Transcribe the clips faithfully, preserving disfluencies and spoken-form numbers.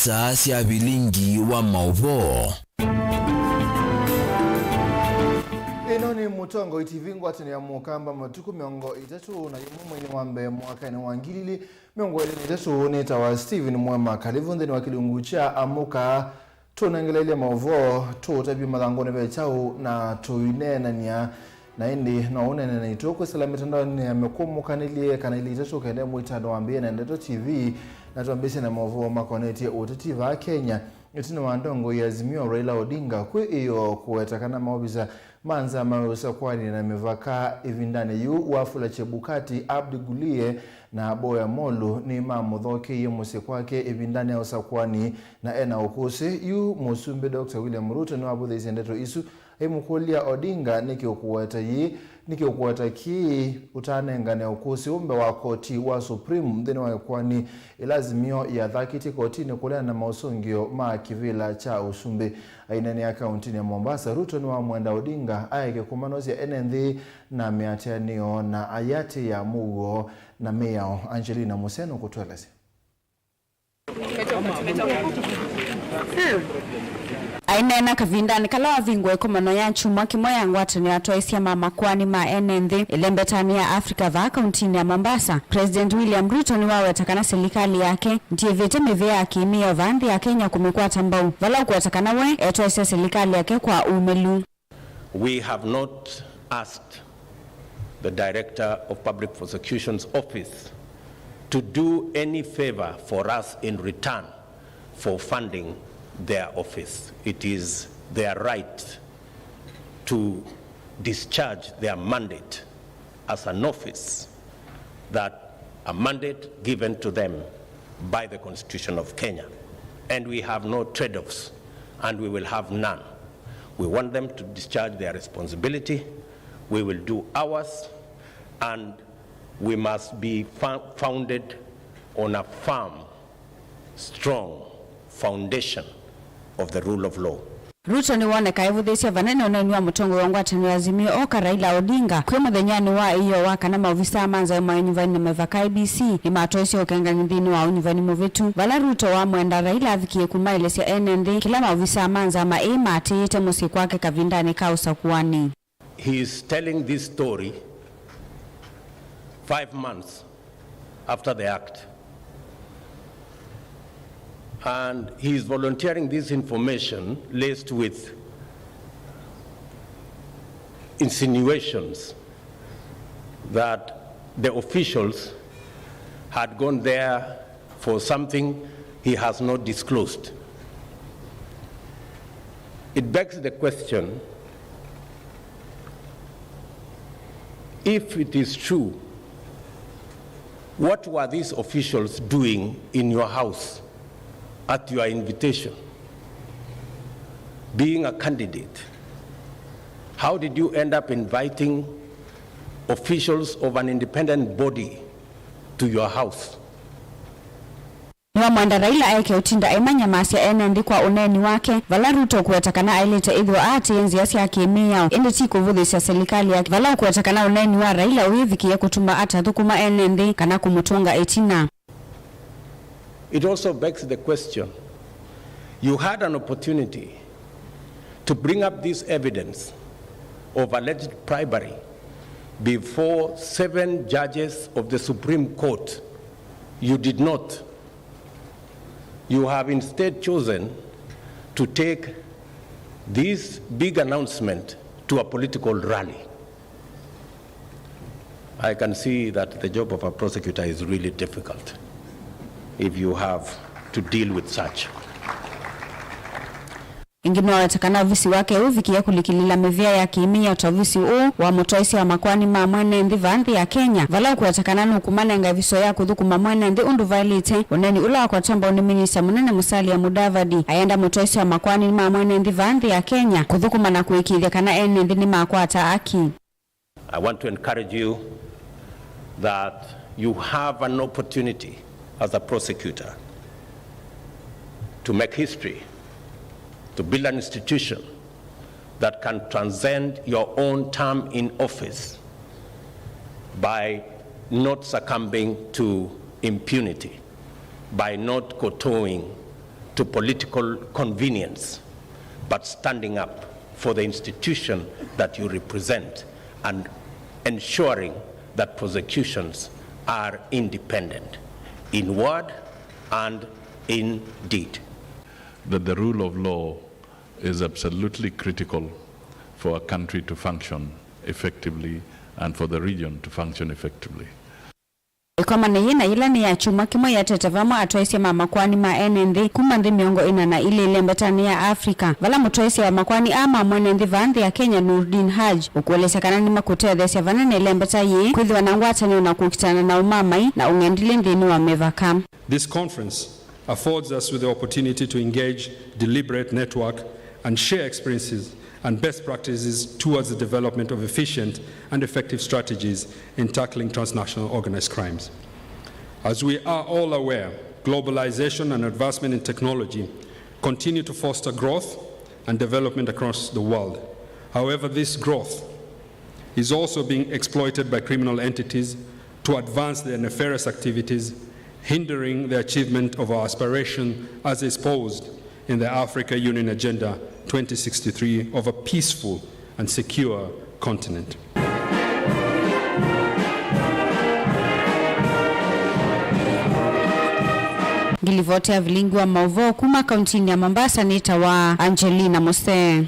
Saa sya vilingi wa maũvoo. Ĩno nĩ Mũtongoi T V, ngwatanĩo ya Mũkamba, matukũ mĩongo ĩtatũ na yĩmwe mweinĩ wa mbee mwakanĩ wa ngili ilĩ mĩongo ĩlĩ na itatũ. Nĩtawa Stephen Mwema. Karibu nthĩnĩ wa kĩlungu kya Amũka. Tũnengeleelye maũvoo, tũũtavye mathangũnĩ ve kyaũ, na tũineenany'a. Na ĩndĩ no ũneene naitũ kwĩsĩla mĩtandaonĩ ya mĩkũmũkanĩlye kana ilĩ itatũ kenda ĩmwe itano wambĩĩe na Ndeto T V, na twambĩĩsye na maũvoo makonetye ũteti vaa Kenya. Ĩtina wa ndongoi ya Azimio Raila Odinga kwĩĩo kũweta kana maovisa ma nza ma ũsakwani na mĩvaka ĩvindanĩ yĩu, Wafula Chebukati, Abdi Guliye na Boya Molu nĩmamũthokeie mũsyĩ kwake ĩvindanĩ ya ũsakwani na ena ũkũsĩ. Yu Mũsumbĩ Doctor William Ruto nĩwavũthĩĩsye ndeto isu aimũkũlya Odinga nĩkĩ ũkũweta yĩĩ, nĩkĩ ũkũweta kĩĩ ũtanengane ũkũsĩ ũũ mbee wa koti wa Supreme nthĩnĩ wa ĩkoani ĩla Azimio yathakĩtye kotinĩ kũleana na maũsũngĩo ma kĩvĩla kya ũsumbĩ. Aineenea kauntinĩ ya Mombasa, Ruto nĩwamwenda Odinga aeke kũmanosya ene nthĩ na mĩatĩanĩo na ayatĩĩa mũuo na mĩao. Angelina Museno kũtũelesya. Aineena kavindanĩ kala wavingũa ĩkomano ya kyumwa kĩmwe ya ngwatanĩo ya atwaĩsya ma makoani ma ene nthĩ ĩlembetanĩ ya Africa vaa kauntinĩ ya Mombasa, President William Ruto nĩwaweta kana silikalĩ yake ndĩĩvĩte mĩvĩa ya kĩmĩao vaa nthĩ ya Kenya kũmĩkwata mbau, vala ũkũweta kana we etwaĩsya silikalĩ yake kwa umĩlu. We have not asked the Director of Public Prosecution's Office to do any favor for us in return for funding their office. It is their right to discharge their mandate as an office that a mandate given to them by the Constitution of Kenya. And we have no trade-offs, and we will have none. We want them to discharge their responsibility. We will do ours, and we must be fo- founded on a firm, strong foundation of the rule of law. Ruto nĩwoneka evũthĩĩsye vanene ũneeni wa mũtongoi wa ngwatanĩo ya Azimio Oka Raila Odinga kwĩ mũthenyanĩ wa ĩoo wa kana maovisaa ma nzaũ ma ũnyuvanĩ na mĩvaka I E B C nĩmatwaisye ũkengani nthĩnĩ wa ũnyuvani mũvĩtu, vala Ruto wamwenda Raila avikĩe kũmaelesya ene nthĩ kĩla maovisaa ma nzama ĩĩ maatĩĩte mũsyĩ kwake kavindanĩ ka ũsakuani. He is telling this story five months after the act. And he is volunteering this information laced with insinuations that the officials had gone there for something he has not disclosed. It begs the question, if it is true, what were these officials doing in your house at your invitation? Being a candidate, how did you end up inviting officials of an independent body to your house? Nĩwamwenda Raila aeke ũtinda aimanyamasya ene nthĩ kwa ũneeni wake, vala Ruto ũkũweta kana aĩlĩte ĩthĩwa aatĩĩe nzĩa sya kĩ-mĩao, ĩndĩ ti kũvũthĩsya silikalĩ yake, vala ũkũweta kana ũneeni wa Raila ũyĩvikĩie kũtuma atathũkũma ene nthĩ kana kũmũtũnga ĩtina. It also begs the question, you had an opportunity to bring up this evidence of alleged bribery before seven judges of the Supreme Court. You did not. You have instead chosen to take this big announcement to a political rally. I can see that the job of a prosecutor is really difficult if you have to deal with such. Ĩngĩ nĩwaweta kana ovisi wake ũvikĩe kũlikĩlĩla mĩvĩa ya kĩ-mĩao ta ovisi ũũ wa mũtwaĩsya wa makoani ma mwene nthĩ vaa nthĩ ya Kenya, vala ũkũweta kana nũkũmanenga ĩviso ya kũthũkũma mwene nthĩ ũndũ vaĩlĩte, ũneeni ũla wakwatwa mbau nĩ minista mũnene Musalia Mudavadi ayenda mũtwaĩsya wa makoani ma mwene nthĩ vaa nthĩ ya Kenya kũthũkũma na kũĩkĩĩthya kana ene nthĩ nĩmakwata aki. I want to encourage you that you have an opportunity as a prosecutor to make history, to build an institution that can transcend your own term in office by not succumbing to impunity, by not kowtowing to political convenience, but standing up for the institution that you represent and ensuring that prosecutions are independent in word and in deed. That the rule of law is absolutely critical for a country to function effectively and for the region to function effectively. Ĩkomano yĩĩ na yĩla nĩ ya kyumwa kĩmwe yatete vamwe atwaĩsya ma makoani ma ene nthĩ kuma nthĩ mĩongo ĩna na ilĩ ĩlembetanĩ ya Africa, vala mũtwaĩsya wa makoani aa ma mwene nthĩ vaa nthĩ ya Kenya, Noordin Haji, ũkũelesya kana nĩmakũtetheesya vanene ĩlembeta yĩĩ kwĩthĩwa na ngwatanĩo na kũkitana na ũmamai na ũng'endilĩ nthĩnĩ wa mĩvaka. This conference affords us with the opportunity to engage, deliberate, network, and share experiences and best practices towards the development of efficient and effective strategies in tackling transnational organized crimes. As we are all aware, globalization and advancement in technology continue to foster growth and development across the world. However, this growth is also being exploited by criminal entities to advance their nefarious activities, hindering the achievement of our aspiration as espoused in the Africa Union Agenda twenty sixty-three of a peaceful and secure continent. Ngilivoti ya vilingi wa maũvoo kuma kauntinĩ ya Mombasa nĩtawa Angelina Musee.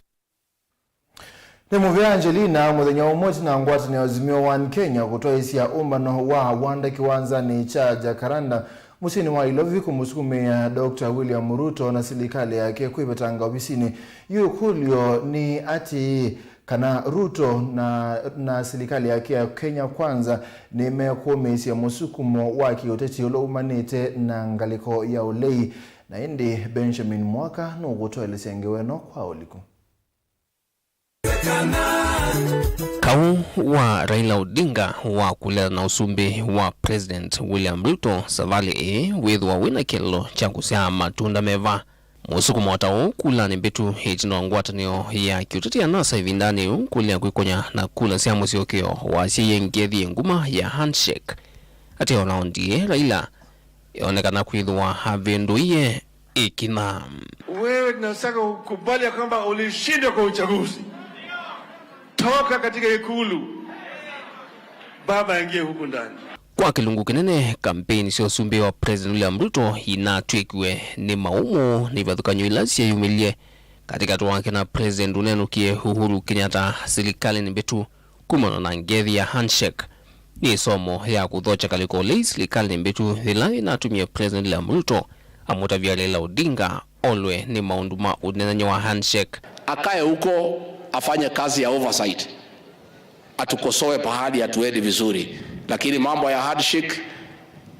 Nĩ mũvea Angelina, mũthenya ũmwe ĩtina ngwatanĩo Azimio One Kenya kũtwaĩsya ũmbano wa wanda kĩwanzanĩ kya Jacaranda mũsyĩnĩ wa Ilovi kũmũsukumĩa Doctor William Ruto na silikalĩ yake kwĩvetanga ovisinĩ. Yu ĩkũlyo nĩ atĩĩ, kana Ruto na, na silikalĩ yake ya Kenya Kwanza nĩmekũmĩĩsya mũsukumo wa kĩũteti ũla umanĩte na ngalĩko ya ũlei? Na ĩndĩ Benjamin Mwaka nũkũtũelesya ngewa ĩno kwa ũliku. Kau wa Raila Odinga wa kũlea na ũsumbĩ wa President William Ruto savalĩ ĩĩ wĩthĩwa wĩna kĩlĩlo kya kũsyaa matunda meva. Mũsukumo ta ũũ kulanĩ mbĩtu ĩtina wa ngwatanĩo ya kĩũteti ya NASA ĩvindanĩ yĩu kũlea kwĩkũnya na kula sya mũsyokeo wa syĩie ngethi nguma ya handshake. Ateo na ondie Raila, yonekana kwĩthĩwa avĩndũie ĩkinya. Wewe tunataka ukubali ya kwamba ulishindwa kwa uchaguzi. Toka katika ikulu. Baba aingie huku ndani. Kwa kĩlungu kĩnene, kampeni sya ũsumbĩ wa President William Ruto inatw'ĩkiwe nĩ maumũ nĩ ivathũkany'o ila syeyumĩlye katĩkatĩ wake na President ũnenũkie Uhuru Kenyatta silikalĩnĩ mbĩtu kumana na ngethi ya handshake. Nĩ ĩsomo ya kũthokya kalĩko ũlei silikalĩnĩ mbĩtu yĩla ĩnatumie President William Ruto amũtavya Raila Odinga olwe nĩ maũndũ ma ũnenany'a wa handshake. Akae huko afanye kazi ya oversight, atukosoe pahali hatuendi vizuri, lakini mambo ya handshake,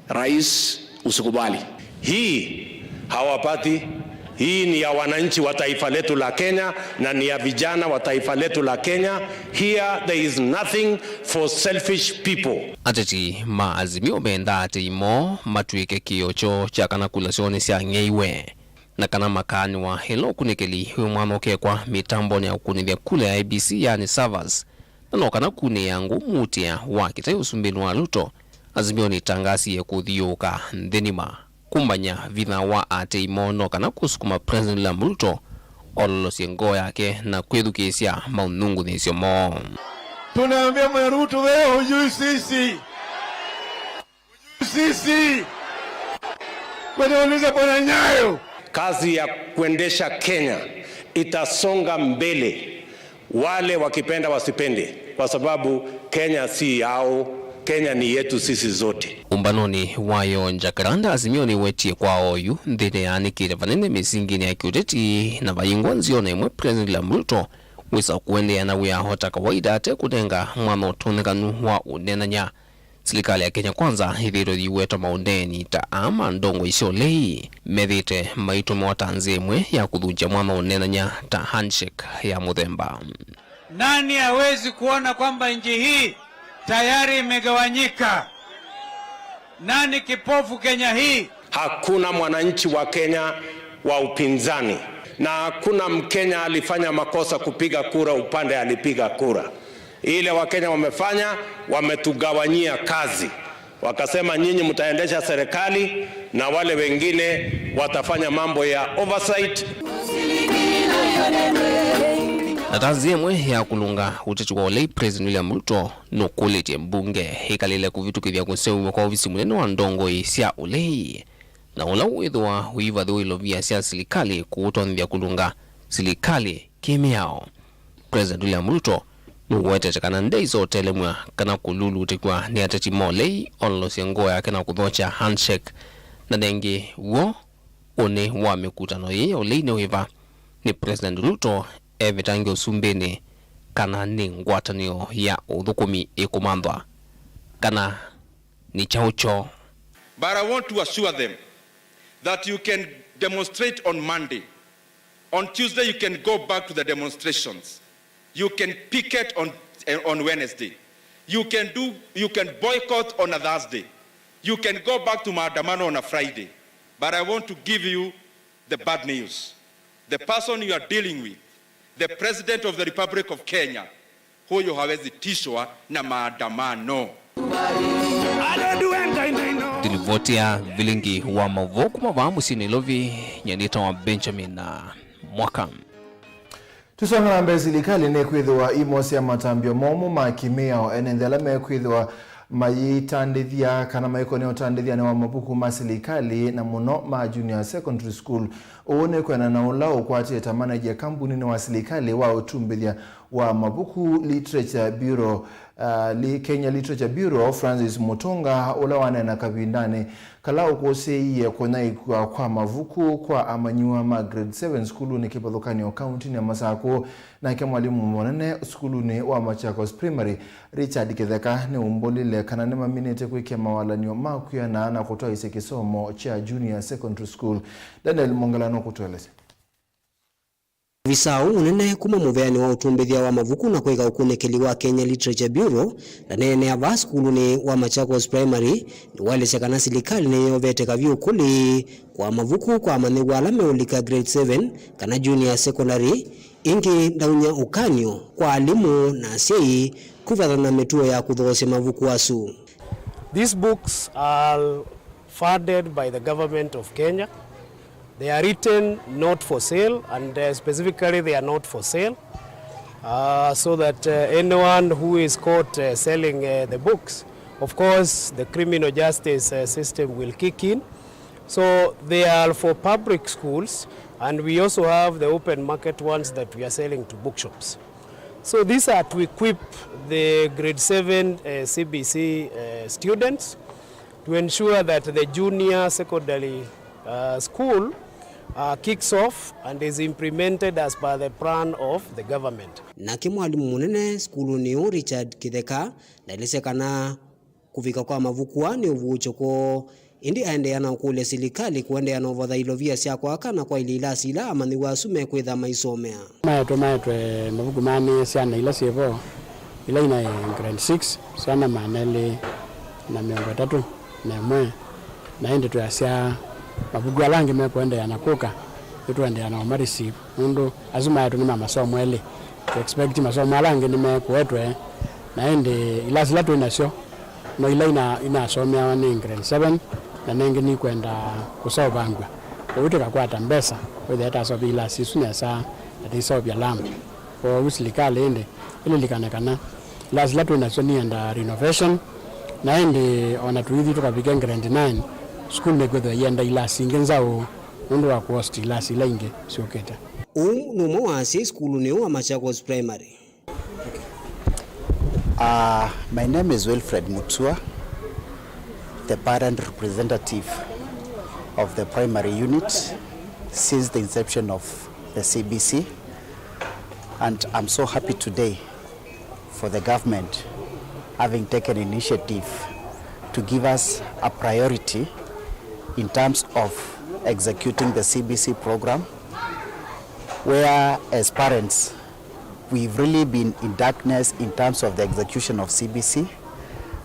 rais, usikubali. Hii hawapati. Hii ni ya wananchi wa taifa letu la Kenya na ni ya vijana wa taifa letu la Kenya. Here there is nothing for selfish people. Ateti ma Azimio mendaa atĩ imo matw'ĩke kĩoo kyoo kya kana kula syoo nĩsyang'eiwe. Na kana makaanĩwa ĩla ũkunĩkĩli wĩ mwanya ũkekwa mĩtambonĩ ya kũkunĩthya kula ya I E B C, yaani servers, na no kana kunĩĩa ngũ muutĩa wa kĩtai ũsumbĩnĩ wa Ruto, Azimio nĩtangasie kũthiũũka nthĩ nima, kumbany'a vinya wa atei moo no kana kũsukuma President William Ruto ololosye ngoo yake na kwĩthukĩĩsya maũnyungunyĩsyo moo. Tunaambia Bwana Ruto, wewe hujui sisi. Sisi. Kwenda uliza Bwana Nyayo. Kazi ya kuendesha Kenya itasonga mbele, wale wakipenda wasipende, kwa sababu Kenya si yao, Kenya ni yetu sisi zote. Ũmbanonĩ wayo Jacaranda, Azimio nĩwetie kwa oyu nthĩnĩ yaanĩkĩte vanene mĩsinginĩ ya kĩũteti na vayingwa nzĩa o na ĩmwe President William Ruto wĩsa kũendeea na wĩa o ta kawaida ate kũnenga mwanya ũtonyekanu wa ũneenany'a. Silikalĩ ya Kenya Kwanza ĩthĩĩtwe yĩwetwa maũndeenĩ ta aa ma ndongoi sya ũlei methĩĩte maitũmĩwa ta nzĩa ĩmwe ya kũthũkya mwanya ũneenany'a ta handshake ya mũthemba. Nani hawezi kuona kwamba nchi hii tayari imegawanyika? Nani kipofu Kenya hii? Hakuna mwananchi wa Kenya wa upinzani, na hakuna Mkenya alifanya makosa kupiga kura upande alipiga kura. Ile Wakenya wamefanya, wametugawanyia kazi. Wakasema, "Nyinyi mtaendesha serikali na wale wengine watafanya mambo ya oversight." Na ta nzĩa ĩmwe ya kũlũnga ũteti wa ũlei, President William Ruto nũkũlĩtye mbunge ĩkalĩle kũvĩtũkĩthya kũseũvw'a kwa ovisi mũnene wa ndongoi sya ũlei, na ũla wĩthĩwa ũivathĩwa ilovia sya silikalĩ kũũtonyethya kũlũnga silikalĩ kĩ-mĩao. President William Ruto nũwetete kana ndeisotelemw'a kana kũlulutĩkw'a nĩ ateti ma ũlei olosye ngoo yake na kũthokya handshake. Na nengĩ w'o ũnĩ wa mĩkutano yĩĩ ya ũlei nĩ wĩva? Nĩ President Ruto evitange ũsumbĩnĩ kana nĩ ngwatanĩo ya ũthũkũmi ĩkũmanthwa kana nĩ kyaũ kyoo? But I want to assure them that you can demonstrate on Monday. On Tuesday, you can go back to the demonstrations. You can picket on, eh, on Wednesday. You can do, you can boycott on a Thursday. You can go back to maandamano on a Friday. But I want to give you the bad news. The person you are dealing with, the President of the Republic of Kenya, huyo hawezi tishwa na maandamano. Ndilivoti ya vilingi wa maũvoo kuma vaa mũsyĩ Nairobi, nyie nĩtawa Benjamin Mwaka. Tũsonga na mbee, silikalĩ nĩkwĩthĩwa imosea matambya momũ ma kĩmĩao ene nthĩ ala mekwĩthĩwa mayĩtandĩthya kana maikonia ũtandĩthyanĩ wa mavuku ma silikalĩ, na mũno ma junior secondary school. Ũu nĩ kwenda na ũla ũkwatĩte ta manager kambuninĩ wa silikalĩ wa ũtumbĩthya wa mavuku, Literature Bureau, uh, li-, Kenya Literature Bureau, Francis Mutunga, ũla waneena kavindanĩ kala ũkũsĩĩie kũnyaĩĩkw'a kwa mavuku kwa amanyĩw'a ma grade seven sukulunĩ kĩvathũkany'o kauntinĩ ya Masakũ. Nake mwalimũ mũnene sukulunĩ wa Machakos Primary, Richard Kĩtheka, nĩwaumbũlile kana nĩmaminĩte kwĩkĩa mawalany'o ma kwĩana na kũtwaĩĩsya kĩsomo kya junior secondary school. Daniel Mwongela nũkũtũelesya. Ovisaa ũũ mũnene kuma mũveanĩ wa ũtumbĩthya wa mavuku na kũĩka ũkunĩkĩli wa Kenya Literature Bureau ndaneenea vaa sukulunĩ wa Machakos Primary, nĩwaelesya kana silikalĩ nĩyovete kavyũ kũlĩ kwa mavuku kwa amanyĩw'a ala meũlika grade seven kana junior secondary. Ĩngĩ, ndaumya ũkany'o kwa alimũ na asyai kwĩvathana na mĩtuo ya kũthoosya mavuku asu. These books are funded by the government of Kenya. They are written not for sale, and, uh, specifically they are not for sale, uh, so that, uh, anyone who is caught, uh, selling, uh, the books, of course, the criminal justice, uh, system will kick in. So they are for public schools, and we also have the open market ones that we are selling to bookshops. So these are to equip the grade seven, uh, C B C, uh, students to ensure that the junior secondary, uh, school, uh, kicks off and is implemented as per the plan of the government. Nake mwalimũ mũnene sukulunĩ ũũ, Richard Kĩtheka, ndaelesya kana kũvika kwa mavuku aa nĩ ũvuũkyo kwoo, ĩndĩ aendeea na ũkũlya silikalĩ kũendeea na ũvatha ilovia sya kwaka na kwaĩlya ilasi ila amanyĩw'a asu mekwĩtha maisomea. Maetwe, maetwe mavuku maa nĩ syana ila syĩ vo, ila inaĩ grade six, syana maana elĩ na mĩongo ĩtatũ na ĩmwe, na ĩndĩ twĩasya mavuku ala angĩ mekũendeea na kũka, nĩtũendeea na ũma receive, nũndũ asu maetwe nĩ ma masomo elĩ. Tũ expect masomo ala angĩ nĩmekũetwe, na ĩndĩ ilasi ila twĩ nasyo no ila ina-, inasomeawa nĩ grade seven, na nengĩ nikwenda kũseũvangw'a. Kwoou tũkakwata mbesa kwĩthĩa taseũvya ilasi isu nesa na tũiseũvya lamp. Kwoou silikalĩ ĩndĩ ĩlilikane kana ilasi ila twĩ nasyo nienda renovation, na ĩndĩ ona tũithi tũkavike grade nine, sukulu nĩkwĩthĩwa ienda ilasi ingĩ nzaũ nũndũ wa kũhost ilasi ila ingĩ syũkĩte. Ũũ nĩ ũmwe wa asyai sukulunĩ ũũ wa Machakos Primary. Uh, my name is Wilfred Mutua, the parent representative of the primary unit since the inception of the C B C, and I'm so happy today for the government having taken initiative to give us a priority in terms of executing the C B C program, where as parents, we've really been in darkness in terms of the execution of C B C,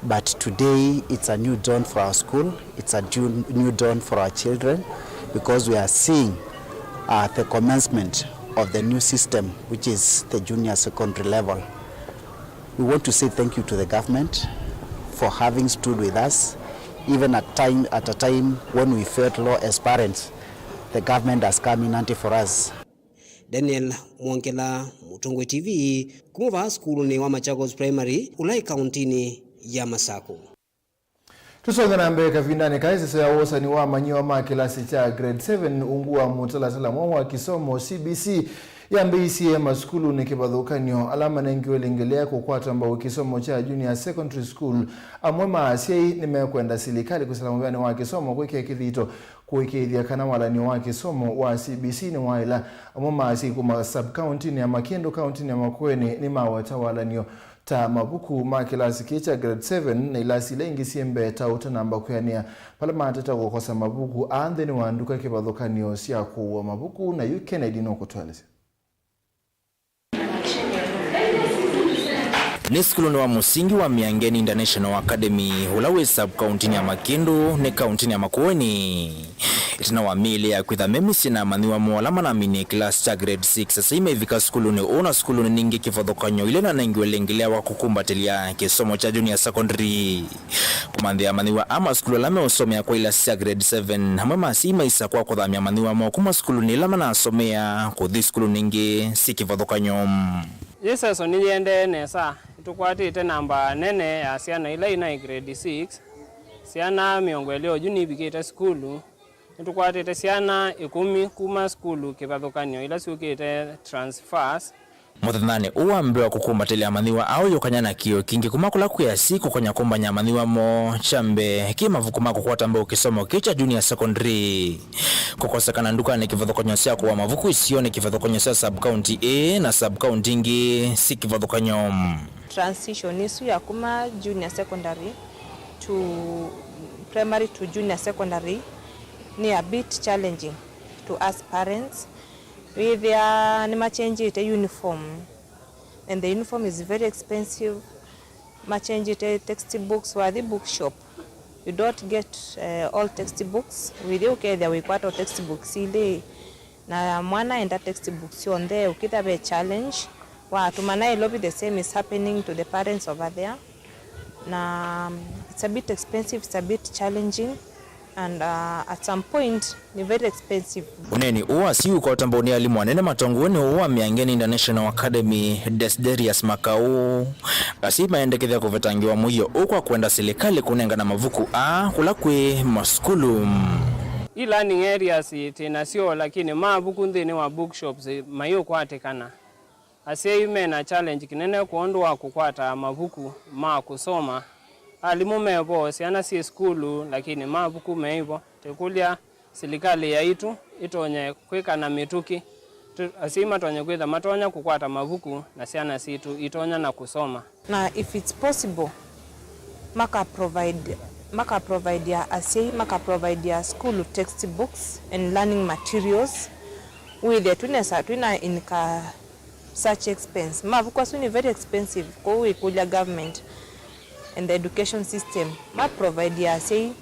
but today it's a new dawn for our school, it's a ju-, new dawn for our children, because we are seeing, uh, the commencement of the new system, which is the junior secondary level. We want to say thank you to the government for having stood with us Even at time, at a time when we felt low as parents, the government has come in handy for us. Daniel Mwongela, Mũtongoi T V, kuma vaa sukulunĩ wa Machakos Primary, ũla ĩ kauntinĩ ya Masakũ. Tũsonge na mbee kavindanĩ kaa, ĩseso ya wosani wa amanyĩw'a ma kĩlasi kya grade seven ungu wa mũtalatala mweũ wa kĩsomo, C B C, yambĩĩisye masukulunĩ kĩvathũkany'o ala manengiwe lengelea kũkwata mbau kĩsomo kya junior secondary school. Amwe ma asyai nĩmekwenda silikalĩ kwĩsĩla mũvĩanĩ wa kĩsomo kwĩkĩa kĩthito kũĩkĩĩthya kana walany'o wa kĩsomo wa C B C nĩwaĩla. Amwe ma asyai kuma sub-kauntinĩ ya Makĩndũ, kauntinĩ ya Makueni, nĩmaweta walany'o ta mavuku ma kĩlasi kĩĩ kya grade seven na ilasi ila ingĩ syĩ mbee ta ũtanamba kwĩanĩa vala mateta kũkosa mavuku aa nthĩnĩ wa nduka kĩvathũkany'o sya kũũa mavuku. Na yu Kennedy nũkũtũelesya. Nĩ sukulunĩ wa mũsingi wa Mĩangeni International Academy, ũla wĩ sub-kauntinĩ ya Makĩndũ, nĩ kauntinĩ ya Makueni. Ĩtina wa mĩĩ ĩlĩ ya kwĩtha me mĩsyĩ na amanyĩw'a moo ala manaminie kĩlasi kya grade six, asyai maivika sukulunĩ ũũ na sukulunĩ ningĩ kĩvathũkany'o ila inanengiwe lengelea wa kũkumbatĩlya kĩsomo kya junior secondary. Kũmanthĩa amanyĩw'a aa ma sukulu ala meũsomea kwa ilasi sya grade seven, amwe ma asyai maisa kwa kũthamya amanyĩw'a moo kuma sukulunĩ ila manasomea kũthi sukulunĩ ingĩ syĩ kĩvathũkany'o. Yĩseso nĩyĩendee nesa. Nĩtũkwatĩte namba nene ya syana ila inaĩ grade six, syana mĩongo ĩlĩ oyu nivikĩte sukulu. Nĩtũkwatĩte syana ĩkũmi kuma sukulu kĩvathũkany'o ila syũkĩte transfers. Mũthenyanĩ ũũ wa mbee wa kũkumbatĩlya amanyĩw'a aa ũyũkany'a na kĩĩo kingĩ kuma kũla kwĩ asyai kũkonya kũmbany'a amanyĩw'a moo kya mbee kĩ mavuku ma kũkwata mbau kĩsomo kĩĩ kya junior secondary. Kũkosekana ndukanĩ kĩvathũkany'o sya kũũa mavuku isionĩ kĩvathũkany'o sya sub-county ĩĩ na sub-county ingĩ syĩ kĩvathũkany'o. Transition ĩsu ya kuma junior secondary to primary to junior secondary nĩ a bit challenging to us parents. Wĩthĩa nĩmakyenjĩte uniform and the uniform is very expensive. Makyenjĩte textbooks, wathi bookshop, you don't get uh, all textbooks. Wĩthĩa ũkethĩa wĩkwata o textbooks ilĩ, na mwana enda textbooks syonthe, ũkĩthĩa ve challenge. Watũma Nairobi, the same is happening to the parents over there. Na um, it's a bit expensive, it's a bit challenging, and uh, at some point nĩ very expensive. Ũneeni ũũ wa syĩu ũkota mbau nĩ alimũ anene matongoew'e nĩ ũũ wa Mĩangeni International Academy, Desiderius Makau. Asyai maendekethya kũvetangĩwa mũio ũũ kwa kwenda silikalĩ kũnengana mavuku aa kũla kwĩ masukulu. E-learning areas twĩ nasyo, lakini mavuku nthĩnĩ wa bookshops mayĩũkwatĩkana. Asyai me na challenge kĩnene kwondũ wa kũkwata mavuku ma kũsoma. Alimũ me vo, syana syĩ sukulu, lakini mavuku meivo. Twĩkũlya silikalĩ yaitũ ĩtonye kwĩka na mĩtũkĩ, tũ- asyai matonye kwĩtha matonya kũkwata mavuku na syana sitũ itonya na kũsoma. Na if it's possible, maka provide maka provide ya asyai maka provide ya school textbooks and learning materials. Wĩthĩe twĩnesa twĩna incur such expense. Mavuku asu nĩ very expensive, kwoou wĩkũlya government and the education system ma provide ya asyai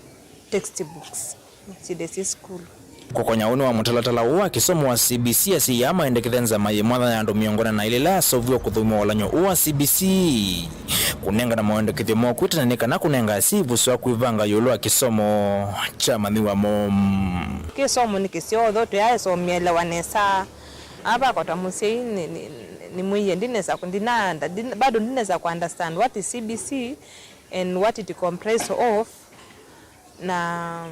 textbooks. Syĩthĩe syĩ sukulu. Kũkonya ũnĩ wa mũtalatala ũũ wa kĩsomo wa C B C, asyai aa maendekethe nzama yĩ mwanya ya andũ mĩongo ĩna na ilĩ ĩla yaseũviw'e kũthũmya ũlany'o ũũ wa C B C, kũnengana maendekethyo moo kwĩ tene nĩ kana kũnenga asyai ivusũ wa kwĩvanga ĩũlũ wa kĩsomo kya amanyĩw'a moo. Kĩsomo nĩ kĩseo, though tũyaĩsa ũmĩelewa nesa. Aa vakwa ta mũsyai nĩ- nĩ- nĩ- nĩmwĩie ndinesa ndina- ndina- bado ndinesa kũ understand what is C B C and what it comprise of. Na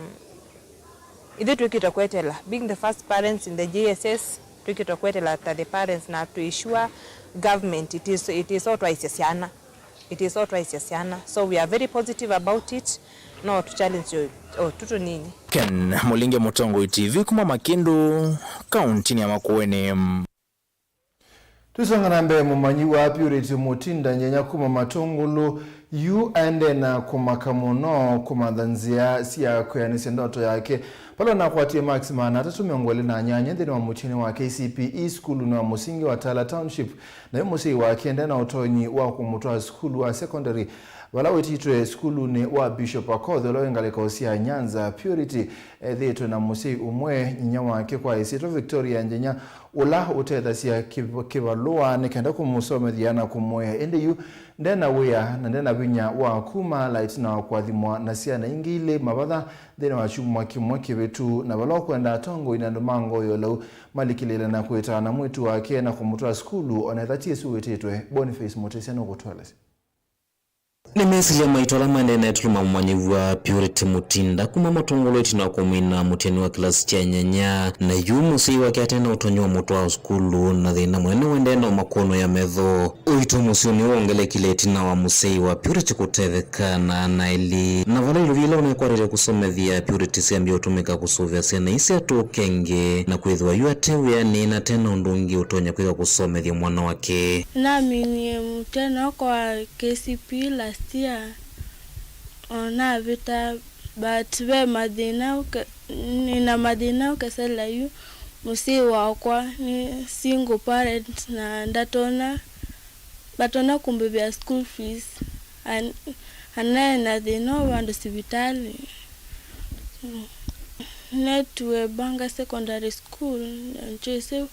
ithyĩ twĩkĩte kwetela, being the first parents in the J S S, twĩkĩte kwetela ta the parents na twĩ sure government it is, it is o twaisye syana. It is o twaisye syana. So we are very positive about it. No tu challenge o- o tu tũnini. Ken Mũlinge, Mũtongoi T V kuma Makĩndũ, kauntinĩ ya Makueni. Tũisonga na mbee, mũmanyĩw'a Purity Mũtinda Nyenya kuma Matũngũlũ yu aendee na kũmaka mũno kũmantha nzĩa sya kwĩanĩsya ndoto yake vala nakwatie marks maana atatũ mĩongo ĩlĩ na nyanya nthĩnĩ wa mũtihani wa K C P E sukulunĩ wa mũsingi wa Tala Township, nayo mũsyai wake ndena ũtonyi wa kũmũtwaa sukulu wa secondary vala wĩtĩtwe sukulunĩ wa Bishop Akoth ũla wĩ ngalĩko sya Nyanza. Purity ethĩĩtwe na mũsyai ũmwe, nyinya wake kwa ĩsyĩtwa Victoria Njenya, ũla ũtethasya kĩv- kĩvalũa nĩ kenda kũmũsomethya na kũmũea. Ĩndĩ yu Nde na wĩa na nde na vinya wa kumaalaa ĩtina wa kũathimwa na syana ingĩ ilĩ mavatha nthĩnĩ wa kyumwa kĩmwe kĩvĩtu, na vala ũkwenda atongoi na andũ ma ngoo ya ũlau malikĩlĩĩle na kwĩtana mwĩĩtu wake na kũmũtwaa sukulu, o na ethĩwa ti ĩsu wĩtĩtwe. Boniface Mũtĩsya nũkũtũelesya. Nĩ mesĩlya maitũ ala maendee na ĩtulu ma mũmanyĩw'a Purity Mũtinda kuma Matũngũlũ ĩtina wa kũmina mũtiani wa kĩlasi kya nyanya, na yu mũsyai wake ate na ũtonyi wa mũtwaa sukulu, na thĩna mũnene ũendee na ũmakũnũĩa metho. Ũito mũsyĩ nĩw'o wongelekile ĩtina wa mũsyai wa Purity kũtetheka na ana elĩ, na vala ilovi ila ũnekwatĩte kũsomethya Purity syambie ũtũmĩka kũsũvĩa syana ii syatũũke ĩngĩ, na kwĩthĩwa yu ate wĩanĩ na ate na ũndũ ũngĩ ũtonya kwĩka kũsomethya mwana wake. Naminie mũtiani wakwa wa K C P E last year, o navĩta, but ve mathĩna ũke-, nĩna mathĩna ũkesela yu. Mũsyai wakwa nĩ single parent na ndatonya, ndatonya kũmbĩvĩa school fees, an-, anaĩ na thĩna wa vandũ sivitalĩ. Netue Banga Secondary School, na nĩtwĩsĩ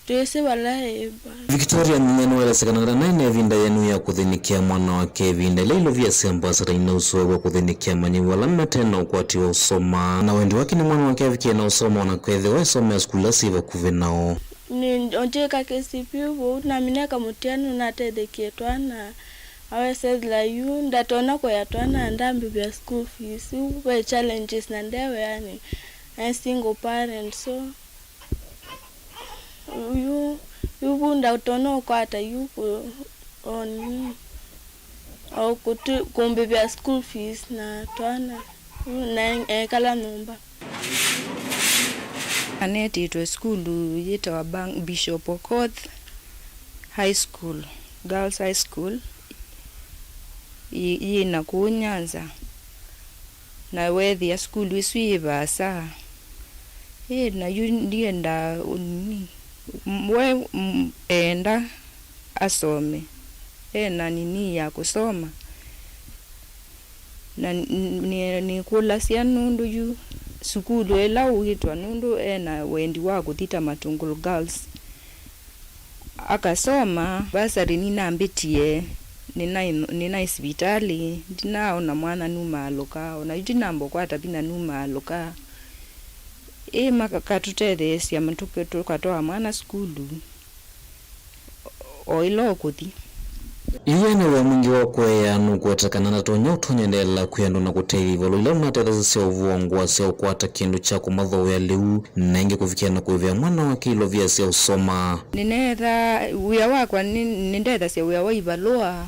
Twĩsĩ vala ĩ. Victoria Nyinya nĩwaelesya kana naĩ na ĩvinda yĩanu ya kũthĩnĩkĩa mwana wake ĩvinda ĩla ilovia sya mbasata inausũaw'a kũthĩnĩkĩa amanyĩw'a ala mate na ũkwati wa ũsoma, na wendi wake nĩ mwana wake avikie na ũsoma o na kwĩthĩwa esomea sukulu ila syĩ vakuvĩ nao. Nĩ, o ndyĩka K C P E vau, namina kamũtiani nũnatethekie twana, awesethela yu ndatonya kũya twana ndambĩvĩa school fees, yu ve challenges na nde wĩanĩ, naĩ single parent, so Yu, yu vu ndatonya ũkwata yu kũ-, o nini, o kũtũ-, kũmbĩvĩa school fees na twana, yu na ekala nyũmba. Anetĩtwe sukulu yĩtawa Bang-, Bishop Okoth High School, Girls High School, yĩ, yĩ na kũu Nyanza. Na weethĩa sukulu ĩsu yĩ vaasa, ĩ, na yu ndiendaa ũnini, we, mm, eenda asome, e na nini ya kũsoma. Na n-, nĩ-, nĩkũlasya nũndũ yu sukulu ĩla ũĩtwa nũndũ e na wendi wa kũthi ta Matũngũlũ Girls. Akasoma, bursary nĩnambĩtie, nĩnaĩ, nĩnaĩ sivitalĩ, ndinaona mwana numaalũka, o na yu ndinamba ũkwata vinya numaalũka. Ĩ makatũtetheesya, matũke-, tũkatwaa mwana sukulu, o ĩla ũkũthi. Yu e na wĩa mwingĩ wa kũea, nũkũweta kana ndatonya ũtonya endeela kwĩ andũ na kũtethya ivalũa ila ũnatethasya sya ũvũa ngũa sya ũkwata kĩndũ kya kũmathooea lĩu, na ĩngĩ kũvikĩa na kũĩvĩa mwana wake ilovia sya ũsoma. Nĩneetha wĩa wakwa, nĩ-, nĩndethasya wĩa wa ivalũa,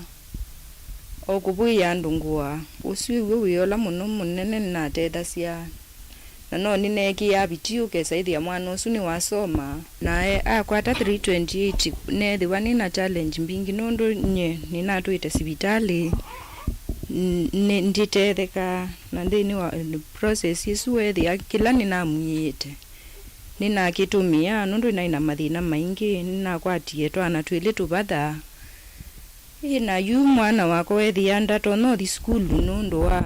o kũvũĩa andũ ngũa. Ũsu ĩw'o wĩa ũla mũno mũnene nĩnatethasya. Na no nĩneekĩaa vitii ũkesa ĩthĩa mwana ũsu nĩwasoma. Nae akwata three twenty-eight, neethĩwa nĩ na challenge mbingĩ nũndũ nyie nĩnatw'ĩte sivitalĩ, n-, nĩ-, nditethekaa, na nthĩnĩ wa process ĩsu weethĩa kĩla nĩnamwĩĩte nĩnakĩtũmĩa nũndũ naĩ na mathĩna maingĩ. Nĩnakwatie twana twĩlĩ tũvatha. Ĩ, na yu mwana wakwa weethĩa ndatonya ũthi sukulu nũndũ wa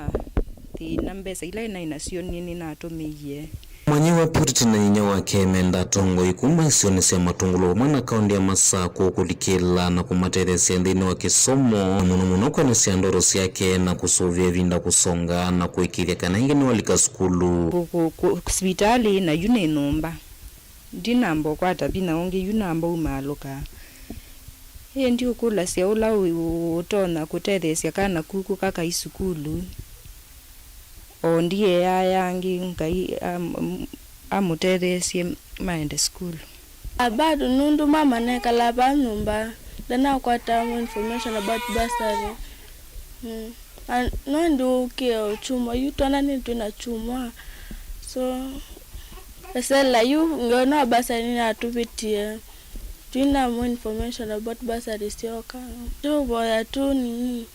thĩna, mbesa ila naĩ nasyo nĩ, nĩnatũmĩie. Mũmanyĩw'a Purity na nyinyia wake menda atongoi kuma isionĩ sya Matũngũlũ vamwe na kaũndĩ ya Masakũ kũlikĩla na kũmatetheesya nthĩnĩ wa kĩsomo, na mũno mũno kwenasya ndoto syake na kũsũvĩa ĩvinda kũsonga na kũĩkĩĩthya kana ĩngĩ nĩwalika sukulu. Kũ-, kũ-, kũ-, sivitalĩ na yu nĩ nyũmba. Ndinamba ũkwata vinya ũngĩ, yu namba umaalũka. Ĩndĩ ũkũlasya ũla ũ-, ũ-, ũtonya kũtetheesya kana kuku kakai sukulu, o ndiĩaa angĩ, Ngai am-, am-, amũtetheesye maende sukulu. Ah, bado nũndũ mama nekalaa vaa nyũmba, ndanakwata information about bursary. Mm. Na no ndĩũkĩe o kyumwa, yu twana nĩ twĩ na kyumwa. So, esela yu ngeona bursary nĩnatũvĩtie. Twina more information about bursary syoka. Tũvoya tu nini,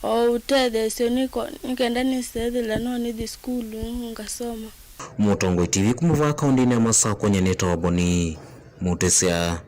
o ũtetheesyo nĩko-, nĩkenda nĩsethĩla no nĩthi sukulu ngasoma. Mũtongoi T V kuma vaa kaũndĩnĩ ya Masakũ, nyie nĩtawa Boni Mũtĩsya.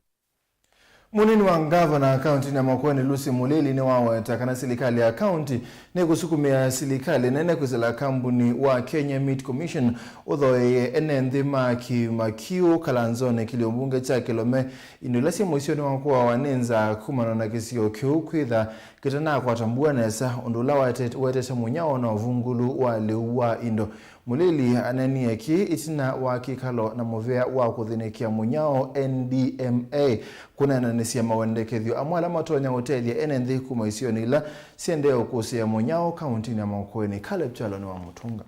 Mũnini wa ngavana kauntinĩ ya Makueni, Lucy Mũlili, nĩwaweta kana silikalĩ ya kaunti nĩkũsukumĩa silikalĩ nene kwĩsĩla kambuni wa Kenya Meat Commission ũthoeie ene nthĩ ma Kĩĩma Kĩu Kalanzonĩ, kĩlio mbunge kya Kĩlome, indo ila syĩ mũisyonĩ wa kũawa nĩ nzaa kumana na kĩsio kĩu kwĩtha kĩtanakwata mbua nesa, ũndũ ũla wete-, wetete mũnyao na ũvungũlu wa lĩu wa indo. Mũlili aneenie kĩĩ ĩtina wa kĩkalo na mũvea wa kũthĩnĩkĩa mũnyao, N D M A, kũneenanĩsya mawendekethyo amwe ala matonya ũtethya ene nthĩ kuma isionĩ ila siendee ũkũsĩĩa mũnyao kauntinĩ ya Makueni. Caleb Kyalo nĩwamũtũnga.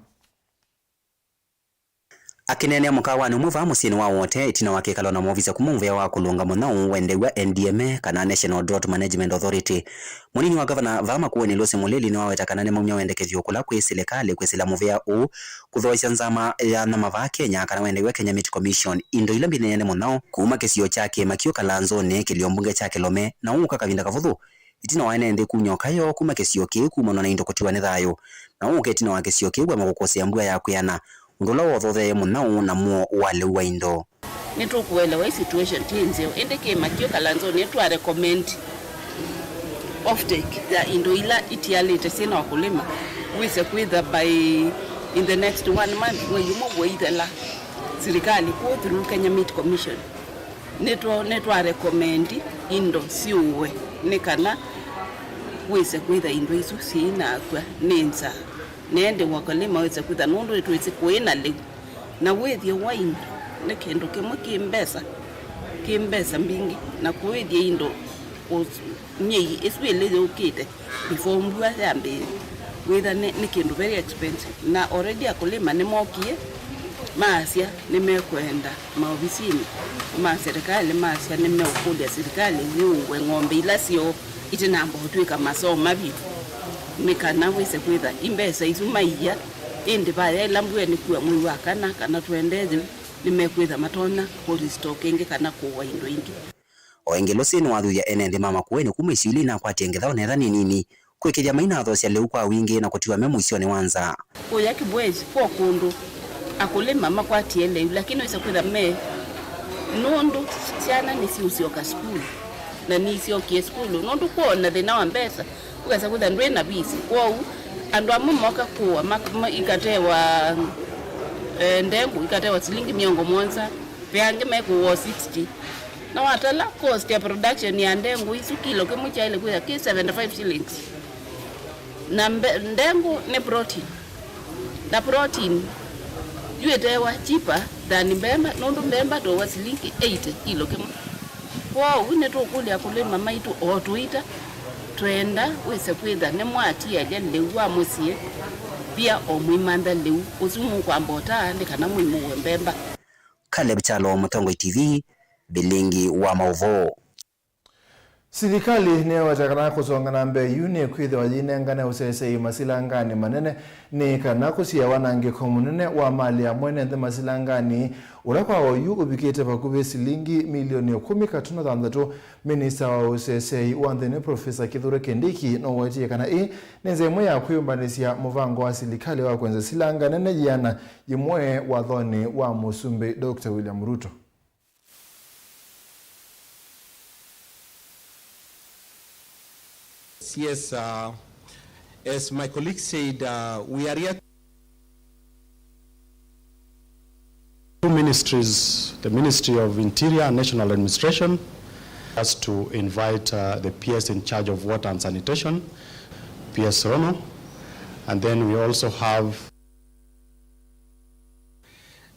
Akĩneenea mũkawanĩ ũmwe vaa mũsyĩnĩ wa Wote ĩtina wa kĩkalo na maovisa kuma mũvea wa kũlũnga mũnyao wendew'a N D M A, kana National Drought Management Authority, mũnini wa ngavana vaa Makueni, Lucy Mũlili, nĩwaweta kana nĩmaumya wendekethyo kũla kwĩ silikalĩ kwĩsĩla mũvea ũũ kũthoosya nzama ya nyama vaa Kenya, kana wendew'a Kenya Meat Commission indo ila mbineeny'a nĩ mũnyao kuma kĩsio kya Kĩĩma Kĩu Kalanzonĩ, kĩlio mbunge kya Kĩlome, na ũũ ũka kavinda kavũthũ ĩtina wa ene nthĩ kumya ũkayo kuma kĩsio kĩu kumanwa na indo kũtiwa nĩ thayũ, na ũũ ũka ĩtina wa kĩsio kĩu kũema kũkũsĩa mbua ya kwĩana, ũndũ ũla wothotheeie mũnyao na mũo wa lĩu wa indo. Nĩtũkũelewa ĩ situation ti nzeo, ĩndĩ Kĩĩma Kĩu Kalanzonĩ nĩtwa recommend offtake ya indo ila itialĩte syĩna wakulima wĩse kwĩtha by in the next one month, mwei ũmwe ũithela, silikalĩ kũũ through Kenya Meat Commission nĩtwa, nĩtwa recommend indo syũwe nĩ kana wĩse kwĩtha indo isu syĩinakw'a nĩ nzaa, na ĩndĩ wakulima wĩse kwĩtha, nũndũ nĩtwĩsĩ kũĩ na lĩu. Na wĩthyo wa indo nĩ kĩndũ kĩmwe kĩ mbesa, kĩ mbesa mbingĩ, na kũĩthya indo ũs-, myei ĩsu ĩlĩ yũkĩte before mbua yambĩĩe, wĩtha nĩ, nĩ kĩndũ very expensive. Na already akulima nĩmokie, maasya nĩmekwenda maovisinĩ ma serikali, maasya nĩmeũkũlya serikali yĩũwe ng'ombe ila syoo itinamba ũtw'ĩka masoma vyũ, nĩ kana wĩse kwĩtha imbesa isu maiya, ĩndĩ vaya ĩla mbua nĩkua mwei wa kana, kana tũendee yĩu, nĩmekwĩtha matonya kũ restore kĩngĩ kana kũũa indo ingĩ. O ĩngĩ, Lucy nĩwathuthya ene nthĩ ma Makueni kuma isio ila inakwatie ngetha o na ethĩwa nĩ nini, kũĩkĩĩthya mainathoosya lĩu kwa wingĩ na kũtiwa me mũisyonĩ wa nzaa. Kũya Kibwezi, kw'o kũndũ akulima makwatie lĩu, lakini wĩsa kwĩtha me, nũndũ syana nĩsiũsyoka sukulu, na nĩisyokie sukulu, nũndũ kw'o na thĩna wa mbesa, ũkesa kwĩtha ndwĩ na visi. Kwoou andũ amwe moka kũa, ma-, ma-, ikatewa, eh, ndengũ, ikatewa silingi mĩongo mũonza, ve angĩ mekũũa sixty. Na watala cost ya production ya ndengũ isu, kilo kĩmwe kyaĩle kwĩtha kĩ seventy-five shillings. Na mbe-, ndengũ nĩ protein. Na protein yu ĩtewa cheaper than mbemba, nũndũ mbemba tũũa silingi eighty kilo kĩmwe. Kwoou nĩtũkũlya akulima maitũ o tũita, twenda wĩse kwĩtha nĩmwatialya lĩu wa mũsyĩ, via o mũimantha lĩu ũsu mũkwamba ũtaa nĩ kana mũimũwe mbemba. Caleb Kyalo, Mũtongoi T V, Vilingi wa Maũvoo. Silikalĩ nĩyaweta kana kũsonga na mbee yu nĩkwĩthĩwa yĩnengane ũseseĩ masilanganĩ manene nĩ kana kũsiĩe wanangĩko mũnene wa malĩ ya mwene nthĩ masilanganĩ, ũla kwa oyu ũvikĩte vakuvĩ silingi milioni ĩkũmi katuno thanthatũ. Minista wa ũseseĩ wa nthĩnĩ, Professor Kithure Kindiki, nũwetie kana ĩĩ nĩ nzĩa ĩmwe ya kwĩyũmbanĩsya mũvango wa silikalĩ wa kwenzya silanga nene yĩana yĩmwe wathonĩ wa Mũsumbĩ Doctor William Ruto. Yes, uh, as my colleague said, uh, we are here. Two ministries, the Ministry of Interior and National Administration, us to invite, uh, the P S in charge of water and sanitation, P S Rono, and then we also have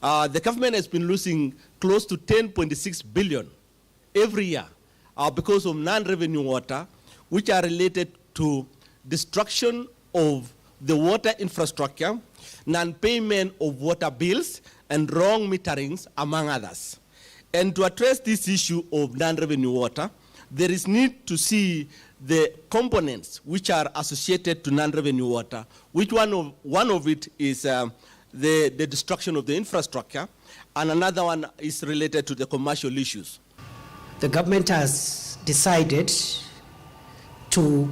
Uh, the government has been losing close to ten point six billion every year, uh, because of non-revenue water, which are related to destruction of the water infrastructure, non-payment of water bills, and wrong meterings, among others. And to address this issue of non-revenue water, there is need to see the components which are associated to non-revenue water, which one of, one of it is, uh, the, the destruction of the infrastructure, and another one is related to the commercial issues. The government has decided to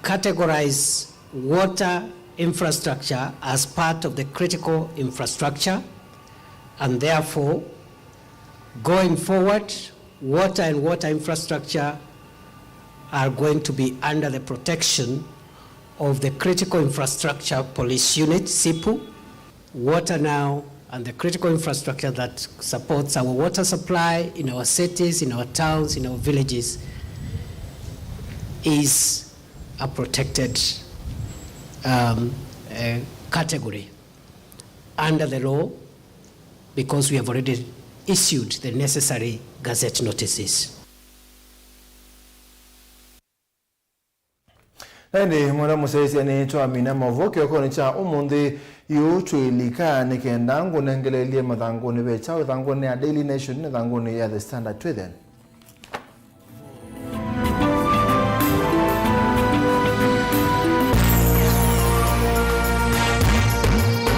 categorize water infrastructure as part of the critical infrastructure, and therefore, going forward, Water and water infrastructure are going to be under the protection of the Critical Infrastructure Police Unit, CIPU. Water now and the critical infrastructure that supports our water supply in our cities, in our towns, in our villages is a protected, um, uh, category under the law, because we have already issued the necessary gazette notices. Na ĩndĩ, mwenda mũsyaĩĩsya, nĩtwamina maũvoo kĩokonĩ kya ũmũnthĩ. Yu twĩlika nĩ kenda ngũnengeleelye mathangũnĩ. Ve kyaũ ĩthangũnĩ ya Daily Nation na ĩthangũnĩ ya The Standard? Twĩthĩane.